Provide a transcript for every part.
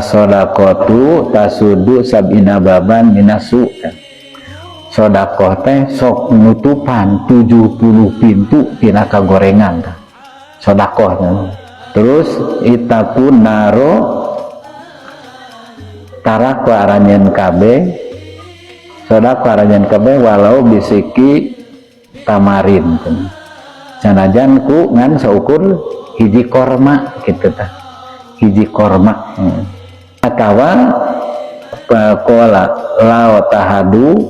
As-sodaqotu tasuddu sab'ina baban minasu. Sodakoh teh sok nutupan 70 pintu tina kagorengan tah. Sodakoh teh. Terus ittaqun naro, tara ku aranjeun kabeh, sodakoh aranjeun kabeh, walau bisyiqqi tamarin, sanajan ku ngan saukur hiji korma gitu tah, hiji korma. Atawa qala la tahadu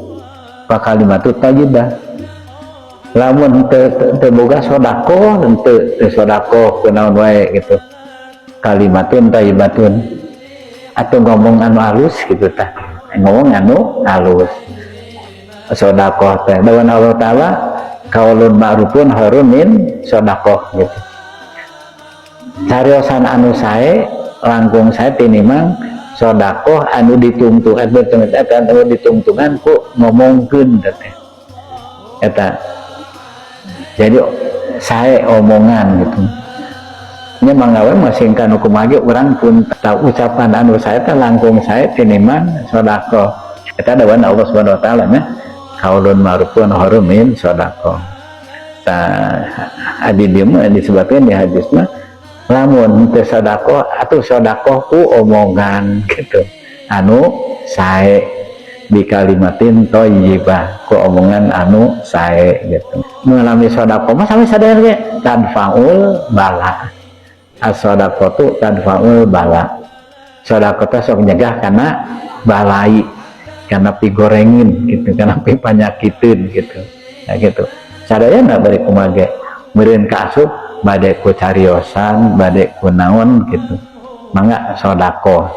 fakalimatu thayyibah. Lamun teu teu boga sodakoh, teu teu sodakoh kunaon wae gitu, kalimatun thayyibatun, atau ngomong anu halus gitu tah, ngomong anu halus. Sodakoh teh dawan Allah Ta'ala qaulun ma'rufun khairun min sodakoh gitu. Cariosan anu sae langkung sae tinimbang sodakoh anu ditungtung, eta anu ditungtungan ku ngomongkeun teh eta. Jadi sae omongan gitu nya, mangga we masingkan hukum lagi urang pun tahu ucapan anu sae teh langkung sae tinimbang sodakoh. Eta dawan Allah Subhanahu wa Taala nya, qaulun ma'rufun khairun min sodakoh. Tah, adi dieu mah disebutkeun di hadis mah, lamun teu sodakoh atau sodakoh ku omongan gitu anu sae, bi kalimatin thayyibah, ku omongan anu sae gitu. Mengalami sodakoh mah sami sadaya ge tadfaul bala. As-sodaqotu tadfaul bala. Sodakoh teh sok nyegah karena balai, karena pigorengin gitu, karena pi panyakiteun gitu. Nah gitu, sadaya nggak bari kumaha ge meureun kaasup, bade ku cariosan, bade ku naon gitu, mangga sodakoh.